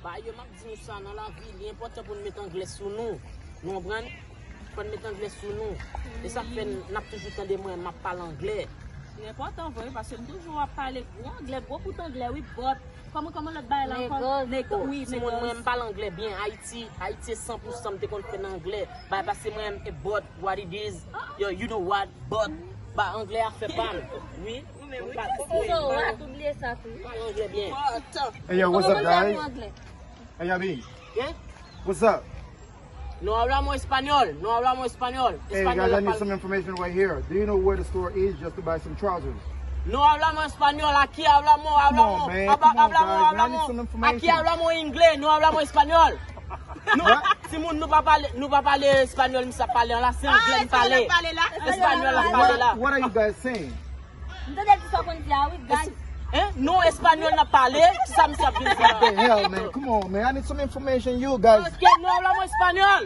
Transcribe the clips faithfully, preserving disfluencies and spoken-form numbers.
Ba yo, m ap di nou sa, nan lavi, li enpòtan pou n met anglè sou nou. Nou konprann? Fò n met anglè sou nou. E sa k fè n ap toujou tande mwen, m ap pale anglè. Li enpòtan vre, paske m toujou ap pale gwo anglè, gwo bout anglè, wi, but. Kòman, kòman lòt bagay la ankò? Nègòz. Nèg-, wi, timoun, mwen, m pale anglè byen. Ayiti, Ayiti e san pou san m te konn fè nan anglè. Bay pase mwen, e but, what it is, yo, you know what, but, ba anglè a fè pa m. Wi. So what? Ou bliye sa tou. M pale anglè byen. Hey, yo, what's up, guys? Hey, Yabi. Hein? What's up? No hablamos español, no hablamos español. Hey, guys, I need some information right here. Do you know where the store is just to buy some trousers? No hablamos español, aquí hablamos, hablamos, habla-, hablamos, hablamos. Aquí hablamos inglés, no hablamos español. Nou, timoun, nou pa pale, nou pa pale espanyòl, misye ap pale an la, se anglè n pale. Espanyòl n ap pale la. What are you guys saying? M tande di sa w konn di a, wi, guys. Hein? Non, espanyòl n ap pale, ki sa misye ap vin di la? What the hell, man? Come on, man. I need some information, you guys. Ok, nou hablamos español.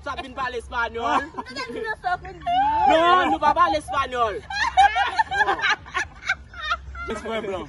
Sa ap vin pale espanyòl. M tande di sa w konn di a. Non, nou pa pale espanyòl. Jis mwen blan.